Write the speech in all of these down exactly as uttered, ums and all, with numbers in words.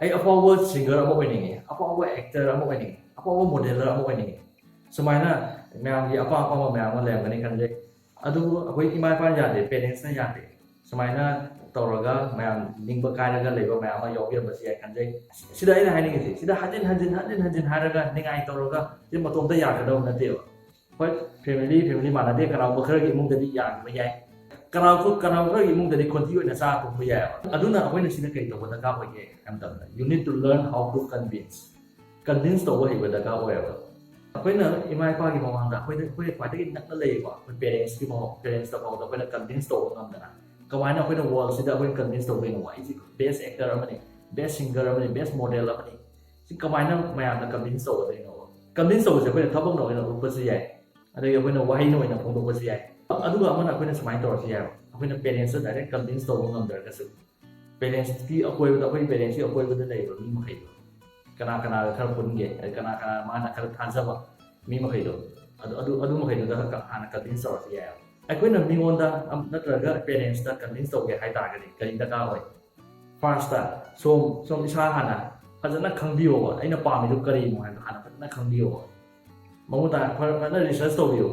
ꯑꯩ ꯑꯐꯥꯎꯕ singer ꯑꯃ ꯑꯣꯏꯅꯤꯡꯉꯤ, ꯑꯐꯥꯎꯕ actor ꯑꯃ ꯑꯣꯏꯅꯤꯡꯉꯤ, ꯑꯐꯥꯎꯕ modeler ꯑꯃ ꯑꯣꯏꯅꯤꯡꯉꯤ꯫ ꯁꯨꯃꯥꯏꯅ ꯃꯌꯥꯝꯒꯤ ꯑꯄꯥꯝ ꯑꯄꯥꯝꯕ ꯃꯌꯥꯝ ꯑꯃ ꯂꯩꯔꯝꯒꯅꯤ ꯈꯟꯖꯩ꯫ ꯑꯗꯨꯕꯨ ꯑꯩꯈꯣꯏ ꯏꯃꯥ ꯏꯄꯥꯅ ꯌꯥꯗꯦ, parentsꯅ ꯌꯥꯗꯦ, ꯁꯨꯃꯥꯏꯅ ꯇꯧꯔꯒ ꯃꯌꯥꯝ ꯅꯤꯡꯕ ꯀꯥꯏꯔꯒ ꯂꯩꯕ ꯃꯌꯥꯝ ꯑꯃ ꯌꯥꯎꯕꯤꯔꯝꯕꯁꯨ ꯌꯥꯏ ꯈꯟꯖꯩ꯫ ꯁꯤꯗ ꯑꯩꯅ ꯍꯥꯏꯅꯤꯡꯉꯤꯁꯦ, ꯁꯤꯗ ꯍꯟꯖꯤꯟ ꯍꯟꯖꯤꯟ ꯍꯟꯖꯤꯟ ꯍꯟꯖꯤꯟ ꯍꯥꯏꯔꯒ ꯅꯤꯡꯉꯥꯏ ꯇꯧꯔꯒ ꯁꯤ ꯃꯇꯣꯝꯇ ꯌꯥꯒꯗꯕ ꯅꯠꯇꯦꯕ꯫ ꯍꯣꯏ, family family ꯃꯥꯟꯅꯗꯦ, ꯀꯅꯥꯒꯨꯝꯕ ꯈꯔꯒꯤ ꯏꯃꯨꯡꯗꯗꯤ ꯌꯥꯈꯤꯕ ꯌꯥꯏ, ꯀꯅꯥꯒꯨꯝꯕ ꯀꯅꯥꯒꯨꯝꯕ ꯈꯔꯒꯤ ꯏꯃꯨꯡꯗꯗꯤ ꯈꯣꯟꯊꯤ ꯑꯣꯏꯅ ꯆꯥ ꯊꯣꯛꯄ ꯌꯥꯏꯕ꯫ ꯑꯗꯨꯅ ꯑꯩꯈꯣꯏꯅ ꯁꯤꯗ ꯀꯩ ꯇꯧꯕ ꯗꯔꯀꯥꯔ ꯑꯣꯏꯒꯦ ꯍꯥꯏꯕ ꯃꯇꯝꯗ, you need to learn how to convince, convince ꯇꯧꯕ ꯍꯩꯕ ꯗꯔꯀꯥꯔ ꯑꯣꯏꯌꯦꯕ꯫ ꯑꯩꯈꯣꯏꯅ ꯏꯃꯥ ꯏꯄꯥꯒꯤ ꯃꯃꯥꯡꯗ, ꯑꯩꯈꯣꯏꯗ, ꯑꯩꯈꯣꯏ ꯈ꯭ꯋꯥꯏꯗꯒꯤ ꯅꯛꯅ ꯂꯩꯔꯤꯕ ꯑꯩꯈꯣꯏ parentsꯀꯤ ꯃꯃꯥꯡ, parentsꯇ ꯐꯥꯎꯗ ꯑꯩꯈꯣꯏꯅ convince ꯇꯧꯕ ꯉꯝꯗꯅ, ꯀꯃꯥꯏꯅ ꯑꯩꯈꯣꯏꯅ worldꯁꯤꯗ ꯑꯩꯈꯣꯏꯅ convince ꯇꯧꯗꯣꯏꯅꯣ? ꯑꯩꯁꯤ best actor ꯑꯃꯅꯤ, best singer ꯑꯃꯅꯤ, best model ꯑꯃꯅꯤ, ꯁꯤ ꯀꯃꯥꯏꯅ ꯃꯌꯥꯝꯗ convince ꯇꯧꯒꯗꯣꯏꯅꯣ? Convince ꯇꯧꯕꯁꯦ ꯑꯩꯈꯣꯏꯅ ꯊꯕꯛꯅ ꯑꯣꯏꯅ ꯎꯠꯄꯁꯨ ꯌꯥꯏ, ꯑꯗꯒꯤ ꯑꯩꯈꯣꯏꯅ ꯋꯥꯍꯩꯅ ꯑꯣꯏꯅ ꯐꯣꯡꯗꯣꯛꯄꯁꯨ ꯌꯥꯏ꯫ ꯑꯗꯨꯒ ꯑꯃꯅ ꯑꯩꯈꯣꯏꯅ ꯁꯨꯃꯥꯏꯅ ꯇꯧꯔꯁꯨ ꯌꯥꯏꯕ, ꯑꯩꯈꯣꯏꯅ parentsꯇ direct convince ꯇꯧꯕ ꯉꯝꯗ꯭ꯔꯒꯁꯨ, parentsꯀꯤ ꯑꯀꯣꯏꯕꯗ, ꯑꯩꯈꯣꯏ parentsꯀꯤ ꯑꯀꯣꯏꯕꯗ ꯂꯩꯔꯤꯕ ꯃꯤ ꯃꯈꯩꯗꯣ, ꯀꯅꯥ ꯀꯅꯥꯒ ꯈꯔ ꯄꯨꯟꯒꯦ, ꯑꯗꯩ ꯀꯅꯥ ꯀꯅꯥ ꯃꯥꯅ ꯈꯔ ꯊꯥꯖꯕ ꯃꯤ ꯃꯈꯩꯗꯣ, ꯑꯗꯨ, ꯑꯗꯨ, ꯑꯗꯨ ꯃꯈꯩꯗꯨꯗ ꯍꯥꯟꯅ convince ꯇꯧꯔꯁꯨ ꯌꯥꯏꯕ꯫ ꯑꯩꯈꯣꯏꯅ ꯃꯤꯉꯣꯟꯗ ꯑꯝ-, ꯅꯠꯇ꯭ꯔꯒ parentsꯇ convince ꯇꯧꯒꯦ ꯍꯥꯏ ꯇꯥꯔꯒꯗꯤ ꯀꯔꯤ ꯗꯔꯀꯥꯔ ꯑꯣꯏ? Firstꯇ ꯁꯣꯝ, ꯁꯣꯝ ꯏꯁꯥ ꯍꯥꯟꯅ ꯐꯖꯅ ꯈꯪꯕꯤꯌꯣꯕ, ꯑꯩꯅ ꯄꯥꯝꯃꯤꯗꯨ ꯀꯔꯤꯅꯣ ꯍꯥꯏꯕꯗꯣ ꯍꯥꯟꯅ ꯐꯖꯅ ꯈꯪꯕꯤꯌꯣꯕ꯫ ꯃꯃꯨꯠ ꯇꯥꯅ ꯐ-, ꯐꯖꯅ research ꯇꯧꯕꯤꯌꯨ꯫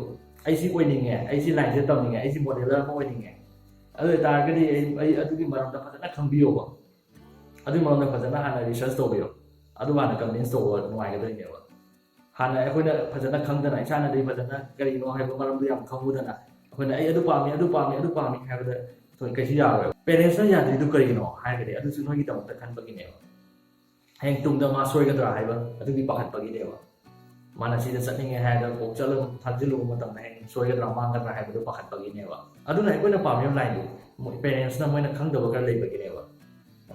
ꯑꯩ ꯁꯤ ꯑꯣꯏꯅꯤꯡꯉꯦ, ꯑꯩ ꯁꯤ lineꯁꯦ ꯇꯝꯅꯤꯡꯉꯦ, ꯑꯩ ꯁꯤ modeler ꯑꯃ ꯑꯣꯏꯅꯤꯡꯉꯦ꯫ ꯑꯗꯨ ꯑꯣꯏꯇꯥꯔꯒꯗꯤ ꯑꯩ, ꯑꯩ ꯑꯗꯨꯒꯤ ꯃꯔꯝꯗ ꯐꯖꯅ ꯈꯪꯕꯤꯌꯣꯕ꯫ ꯑꯗꯨꯒꯤ ꯃꯔꯝꯗ ꯐꯖꯅ ꯍꯥꯟꯅ research ꯇꯧꯕꯤꯌꯨ꯫ ꯑꯗꯨ ꯍꯥꯟꯅ convince ꯇꯧꯕ ꯅꯨꯡꯉꯥꯏꯒꯗꯣꯏꯅꯦꯕ꯫ ꯍꯥꯟꯅ ꯑꯩꯈꯣꯏꯅ ꯐꯖꯅ ꯈꯪꯗꯅ, ꯏꯁꯥꯅꯗꯤ ꯐꯖꯅ ꯀꯔꯤꯅꯣ ꯍꯥꯏꯕ ꯃꯔꯝꯗꯣ ꯌꯥꯝ ꯈꯪꯉꯨꯗꯅ, ꯑꯩꯈꯣꯏꯅ "ꯑꯩ ꯑꯗꯨ ꯄꯥꯝꯃꯤ, ꯑꯗꯨ ꯄꯥꯝꯃꯤ, ꯑꯗꯨ ꯄꯥꯝꯃꯤ" ꯍꯥꯏꯕꯗ ꯑꯩꯈꯣꯏ ꯀꯩꯁꯨ ꯌꯥꯔꯣꯏꯕ꯫ Parentsꯅ ꯌꯥꯗ꯭ꯔꯤꯗꯨ ꯀꯔꯤꯒꯤꯅꯣ ꯍꯥꯏꯔꯒꯗꯤ, ꯑꯗꯨꯁꯨ ꯅꯣꯏꯒꯤꯗꯃꯛꯇ ꯈꯟꯕꯒꯤꯅꯦꯕ꯫ ꯍꯌꯦꯡ ꯇꯨꯡꯗ ꯃꯥ ꯁꯣꯏꯒꯗ꯭ꯔꯥ ꯍꯥꯏꯕ ꯑꯗꯨꯒꯤ ꯄꯥꯈꯠꯄꯒꯤꯅꯦꯕ꯫ ꯃꯥꯅ ꯁꯤꯗ ꯆꯠꯅꯤꯡꯉꯦ ꯍꯥꯏꯔꯒ ꯀꯣꯛ ꯆꯠꯂꯒ ꯊꯥꯖꯤꯜꯂꯨꯕ ꯃꯇꯝꯗ ꯍꯌꯦꯡ ꯁꯣꯏꯒꯗ꯭ꯔꯥ ꯃꯥꯡꯒꯗ꯭ꯔꯥ ꯍꯥꯏꯕꯗꯨ ꯄꯥꯈꯠꯄꯒꯤꯅꯦꯕ꯫ ꯑꯗꯨꯅ ꯑꯩꯈꯣꯏꯅ ꯄꯥꯝꯃꯤꯕ lineꯗꯨ ꯃꯣꯏ parentsꯅ ꯃꯣꯏꯅ ꯈꯪꯗꯕ ꯈꯔ ꯂꯩꯕꯒꯤꯅꯦꯕ꯫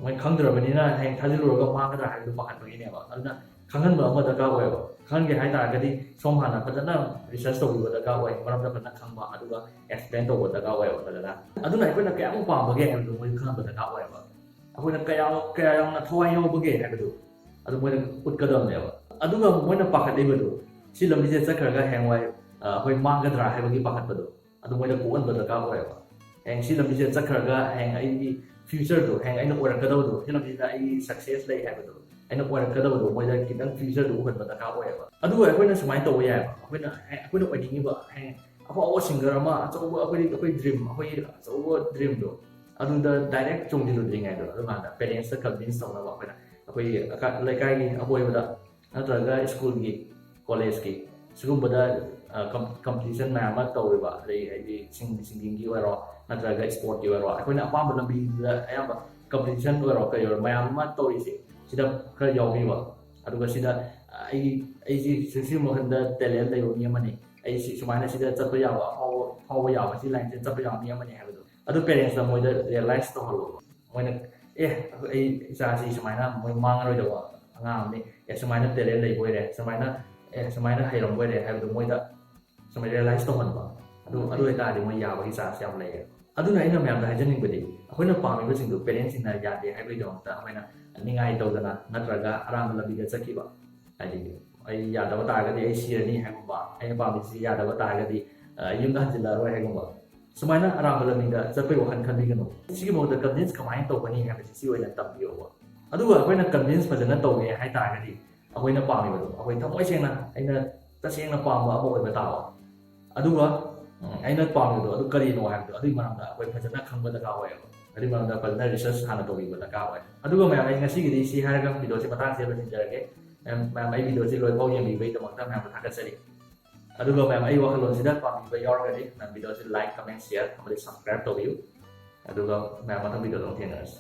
ꯃꯣꯏ ꯈꯪꯗ꯭ꯔꯕꯅꯤꯅ ꯍꯌꯦꯡ ꯊꯥꯖꯤꯜꯂꯨꯔꯒ ꯃꯥꯡꯒꯗ꯭ꯔꯥ ꯍꯥꯏꯕꯗꯨ ꯄꯥꯈꯠꯄꯒꯤꯅꯦꯕ꯫ ꯑꯗꯨꯅ ꯈꯪꯍꯟꯕ ꯑꯃ ꯗꯔꯀꯥꯔ ꯑꯣꯏꯌꯦꯕ꯫ ꯈꯪꯍꯟꯒꯦ ꯍꯥꯏ ꯇꯥꯔꯒꯗꯤ ꯁꯣꯝ ꯍꯥꯟꯅ ꯐꯖꯅ research ꯇꯧꯕꯤꯕ ꯗꯔꯀꯥꯔ ꯑꯣꯏ, ꯃꯔꯝꯗ ꯐꯖꯅ ꯈꯪꯕ, ꯑꯗꯨꯒ explain ꯇꯧꯕ ꯗꯔꯀꯥꯔ ꯑꯣꯏꯌꯦꯕ ꯐꯖꯅ꯫ ꯑꯗꯨꯅ ꯑꯩꯈꯣꯏꯅ ꯀꯌꯥꯃꯨꯛ ꯄꯥꯝꯕꯒꯦ ꯍꯥꯏꯕꯗꯨ ꯃꯣꯏ ꯈꯪꯍꯟꯕ ꯗꯔꯀꯥꯔ ꯑꯣꯏꯌꯦꯕ꯫ ꯑꯩꯈꯣꯏꯅ ꯀꯌꯥ, ꯀꯌꯥ ꯌꯥꯝꯅ ꯊꯋꯥꯏ ꯌꯥꯎꯕꯒꯦ ꯍꯥꯏꯕꯗꯨ ꯑꯗꯨ ꯃꯣꯏꯅ ꯎꯠꯀꯗꯕꯅꯦꯕ꯫ ꯑꯗꯨꯒ ꯃꯣꯏꯅ ꯄꯥꯈꯠꯂꯤꯕꯗꯨ, "ꯁꯤ ꯂꯝꯕꯤꯁꯦ ꯆꯠꯈ꯭ꯔꯒ ꯍꯌꯦꯡꯋꯥꯏ, ꯑ, ꯑꯩꯈꯣꯏ ꯃꯥꯡꯒꯗ꯭ꯔꯥ?" ꯍꯥꯏꯕꯒꯤ ꯄꯥꯈꯠꯄꯗꯣ, ꯑꯗꯨ ꯃꯣꯏꯗ ꯀꯣꯛꯍꯟꯕ ꯗꯔꯀꯥꯔ ꯑꯣꯏꯌꯦꯕ꯫ ꯍꯌꯦꯡ ꯁꯤ ꯂꯝꯕꯤꯁꯦ ꯆꯠꯈ꯭ꯔꯒ ꯍꯌꯦꯡ ꯑꯩꯒꯤ ꯐ꯭ꯌꯨꯆꯔꯗꯣ, ꯍꯌꯦꯡ ꯑꯩꯅ ꯑꯣꯏꯔꯛꯀꯗꯕꯗꯣ, ꯁꯤ ꯂꯝꯁꯤꯗ ꯑꯩ ꯁꯛꯁꯦꯁ ꯂꯩ ꯍꯥꯏꯕꯗꯣ, ꯑꯩꯅ ꯑꯣꯏꯔꯛꯀꯗꯕꯗꯣ ꯃꯣꯏꯗ ꯈꯤꯇꯪ ꯐ꯭ꯌꯨꯆꯔꯗꯣ ꯎꯍꯟꯕ ꯗꯔꯀꯥꯔ ꯑꯣꯏꯌꯦꯕ꯫ ꯑꯗꯨꯒ ꯑꯩꯈꯣꯏꯅ ꯁꯨꯃꯥꯏꯅ ꯇꯧꯕ ꯌꯥꯏꯕ, ꯑꯩꯈꯣꯏꯅ ꯑꯩꯈꯣꯏꯅ ꯑꯣꯏꯅꯤꯡꯉꯤꯕ, ꯍꯌꯦꯡ ꯑꯐꯥꯎꯕ ꯁꯤꯡꯒꯔ ꯑꯃ, ꯑꯆꯧꯕ, ꯑꯩꯈꯣꯏ ꯑꯩꯈꯣꯏ ꯗ꯭ꯔꯤꯝ, ꯑꯩꯈꯣꯏꯒꯤ ꯑꯆꯧꯕ ꯗ꯭ꯔꯤꯝꯗꯣ, ꯑꯗꯨꯗ ꯗꯥꯏꯔꯦꯛ ꯆꯣꯡꯁꯤꯜꯂꯨꯗ꯭ꯔꯤꯉꯩꯗꯣ, ꯑꯗꯨꯀꯥꯟꯗ ꯄꯦꯔꯦꯟꯁꯇ ꯀꯟꯚꯤꯟꯁ ꯇꯧꯅꯕ ꯑꯩꯈꯣꯏꯅ, ꯑꯩꯈꯣꯏꯒꯤ ꯑꯀ- ꯂꯩꯀꯥꯏꯒꯤ ꯑꯀꯣꯏꯕꯗ ꯅꯠꯇ꯭ꯔꯒ ꯁ꯭ꯀꯨꯜꯒꯤ, ꯀꯣꯂꯦꯖꯀꯤ ꯁꯤꯒꯨꯝꯕꯗ ꯀꯝꯄꯤꯇꯤꯁꯟ ꯃꯌꯥꯝ ꯑꯃ ꯇꯧꯋꯦꯕ, ꯑꯗꯩ ꯍꯥꯏꯗꯤ ꯁꯤꯡ ꯁꯤꯡꯒꯤꯡꯒꯤ ꯑꯣꯏꯔꯣ ꯅꯠꯇ꯭ꯔꯒ ꯏꯁꯄꯣꯔꯠꯀꯤ ꯑꯣꯏꯔꯣ, ꯑꯩꯈꯣꯏꯅ ꯑꯄꯥꯝꯕ ꯂꯝꯕꯤꯗ ꯑꯌꯥꯝꯕ ꯀꯝꯄꯤꯇꯤꯁꯟ ꯑꯣꯏꯔꯣ ꯀꯩ ꯑꯣꯏꯔꯣ ꯃꯌꯥꯝ ꯑꯃ ꯇꯧꯔꯤꯁꯦ, ꯁꯤꯗ ꯈꯔ ꯌꯥꯎꯕꯤꯕ꯫ ꯑꯗꯨꯒ ꯁꯤꯗ ꯑꯩ ꯑꯩꯁꯤ ꯁꯤ ꯃꯈꯜꯗ ꯇꯦꯂꯦꯟ ꯂꯩꯕ ꯃꯤ ꯑꯃꯅꯤ, ꯑꯩ ꯁꯤ ꯁꯨꯃꯥꯏꯅ ꯁꯤꯗ ꯆꯠꯄ ꯌꯥꯕ, ꯐꯥꯎꯕ ꯐꯥꯎꯕ ꯌꯥꯕ, ꯁꯤ ꯂꯥꯏꯟꯁꯤꯗ ꯆꯠꯄ ꯌꯥꯕ ꯃꯤ ꯑꯃꯅꯤ ꯍꯥꯏꯕꯗꯣ, ꯑꯗꯨ ꯄꯦꯔꯦꯟꯁꯇ ꯃꯣꯏꯗ ꯔꯤꯌꯦꯂꯥꯏꯁ ꯇꯧꯍꯜꯂꯣꯕ꯫ ꯃꯣꯏꯅ, "ꯑꯦ, ꯑꯩ ꯏꯆꯥꯁꯤ ꯁꯨꯃꯥꯏꯅ ꯃꯣꯏ ꯃꯥꯡꯉꯔꯣꯏꯗꯕ ꯑꯉꯥꯡ ꯑꯃꯅꯤ, ꯑꯦ, ꯁꯨꯃꯥꯏꯅ ꯇꯦꯂꯦꯟ ꯂꯩꯕ ꯑꯣꯏꯔꯦ, ꯁꯨꯃꯥꯏꯅ, ꯑꯦ, ꯁꯨꯃꯥꯏꯅ ꯍꯩꯔꯝꯕ ꯑꯣꯏꯔꯦ" ꯍꯥꯏꯕꯗꯣ ꯃꯣꯏꯗ ꯁꯨꯃꯥꯏꯅ ꯔꯤꯌꯦꯂꯥꯏꯁ ꯇꯧꯍꯟꯕ꯫ ꯑꯗꯨ ꯑꯗꯨ ꯑꯣꯏꯇꯥꯔꯗꯤ ꯃꯣꯏ ꯌꯥꯕꯒꯤ ꯆꯥꯟꯁ ꯌꯥꯝ ꯂꯩꯌꯦ꯫ ꯑꯗꯨꯅ ꯑꯩꯅ ꯃꯌꯥꯝꯗ ꯍꯥꯏꯖꯅꯤꯡꯕꯗꯤ, ꯑꯩꯈꯣꯏꯅ ꯄꯥꯝꯃꯤꯕꯁꯤꯡꯗꯨ ꯄꯦꯔꯦꯟꯁꯁꯤꯡꯅ ꯌꯥꯗꯦ ꯍꯥꯏꯕꯒꯤꯗꯃꯛꯇ ꯑꯩꯈꯣꯏꯅ ꯅꯤꯡꯉꯥꯏ ꯇꯧꯗꯅ ꯅꯠꯇ꯭ꯔꯒ ꯑꯔꯥꯟꯕ ꯂꯝꯕꯤꯗ ꯆꯠꯈꯤꯕ, ꯍꯥꯏꯗꯤ, "ꯑꯩ ꯌꯥꯗꯕ ꯇꯥꯔꯒꯗꯤ ꯑꯩ ꯁꯤꯔꯅꯤ" ꯍꯥꯏꯒꯨꯝꯕ, "ꯑꯩꯅ ꯄꯥꯝꯃꯤꯁꯤ ꯌꯥꯗꯕ ꯇꯥꯔꯒꯗꯤ, ꯑ, ꯌꯨꯝꯗ ꯍꯟꯖꯤꯜꯂꯛꯑꯔꯣꯏ" ꯍꯥꯏꯒꯨꯝꯕ, ꯁꯨꯃꯥꯏꯅ ꯑꯔꯥꯟꯕ ꯂꯝꯕꯤꯗ ꯆꯠꯄꯒꯤ ꯋꯥꯈꯜ ꯈꯟꯕꯤꯒꯅꯨ꯫ ꯁꯤꯒꯤ ꯃꯍꯨꯠꯇ ꯀꯟꯚꯤꯟꯁ ꯀꯃꯥꯏꯅ ꯇꯧꯒꯅꯤ ꯍꯥꯏꯕꯁꯤ ꯁꯤ ꯑꯣꯏꯅ ꯇꯝꯕꯤꯌꯣꯕ꯫ ꯑꯗꯨꯒ ꯑꯩꯈꯣꯏꯅ ꯀꯟꯚꯤꯟꯁ ꯐꯖꯅ ꯇꯧꯒꯦ ꯍꯥꯏ ꯇꯥꯔꯒꯗꯤ, ꯑꯩꯈꯣꯏꯅ ꯄꯥꯝꯃꯤꯕꯗꯣ, ꯑꯩꯈꯣꯏ ꯊꯃꯣꯏ ꯁꯦꯡꯅ, ꯑꯩꯅ ꯇꯁꯦꯡꯅ ꯄꯥꯝꯕ ꯑꯃ ꯑꯣꯏꯕ ꯇꯥꯕ꯫ ꯑꯗꯨꯒ, ꯎꯝ, ꯑꯩꯅ ꯄꯥꯝꯃꯤꯕꯗꯣ ꯑꯗꯨ ꯀꯔꯤꯅꯣ ꯍꯥꯏꯕꯗꯣ, ꯑꯗꯨꯒꯤ ꯃꯔꯝꯗ ꯑꯩꯈꯣꯏ ꯐꯖꯅ ꯈꯪꯕ ꯗꯔꯀꯥꯔ ꯑꯣꯏꯌꯦꯕ꯫ ꯑꯗꯨꯒꯤ ꯃꯔꯝꯗ ꯐꯖꯅ ꯔꯤꯁꯔꯁ ꯍꯥꯟꯅ ꯇꯧꯕꯤꯕ ꯗꯔꯀꯥꯔ ꯑꯣꯏ꯫ ꯑꯗꯨꯒ ꯃꯌꯥꯝ, ꯑꯩ ꯉꯁꯤꯒꯤꯗꯤ ꯁꯤ ꯍꯥꯏꯔꯒ ꯚꯤꯗꯤꯑꯣꯁꯤ ꯃꯇꯥꯡꯁꯤꯗ ꯂꯣꯏꯁꯤꯟꯖꯔꯒꯦ꯫ ꯃꯌꯥꯝ, ꯃꯌꯥꯝ, ꯑꯩ ꯚꯤꯗꯤꯑꯣꯁꯤ ꯂꯣꯏꯐꯥꯎ ꯌꯦꯡꯕꯤꯕꯒꯤꯗꯃꯛꯇ ꯃꯌꯥꯝꯕꯨ ꯊꯥꯒꯠꯆꯔꯤ꯫ ꯑꯗꯨꯒ ꯃꯌꯥꯝ, ꯑꯩ ꯋꯥꯈꯜꯂꯣꯟꯁꯤꯗ ꯄꯥꯝꯕꯤꯕ ꯌꯥꯎꯔꯒꯗꯤ ꯃꯌꯥꯝ ꯚꯤꯗꯤꯑꯣꯁꯤ ꯂꯥꯏꯛ, ꯀꯃꯦꯟ, ꯁꯤꯌꯔ ꯑꯃꯗꯤ ꯁꯕꯁꯀ꯭ꯔꯥꯏꯕ ꯇꯧꯕꯤꯌꯨ꯫ ꯑꯗꯨꯒ ꯃꯌꯥꯝ ꯃꯊꯪ ꯚꯤꯗꯤꯑꯣꯗ ꯑꯃꯨꯛ ꯊꯦꯡꯅꯔꯁꯤ꯫